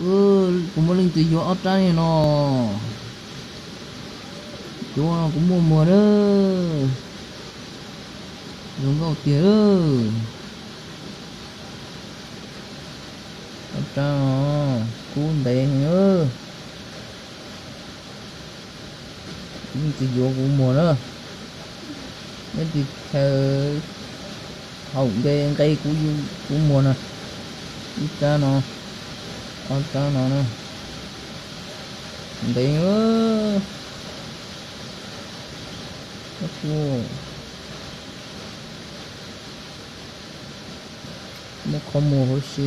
Kuv muaj leej twg yuav ob rab li no. Cuav no kuv muaj muag na. Zoo nkauj tiag lawm. Ob rab no kub ntev heev. Leej twg yuav kuv muag na. Leej twg khaws haum nqe nqe kuv, kuv muag na. Ib rab no, ob rab no na. Ntev. Muaj qhov muag huv si.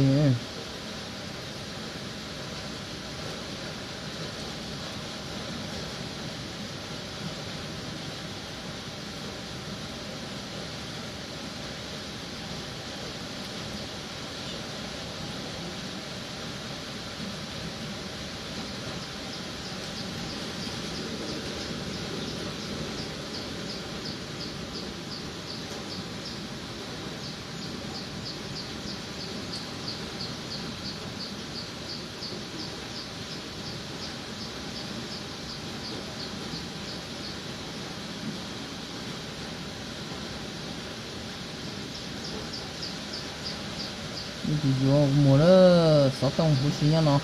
Leej twg yuav kuv muag na, xov tooj huv si nyob no.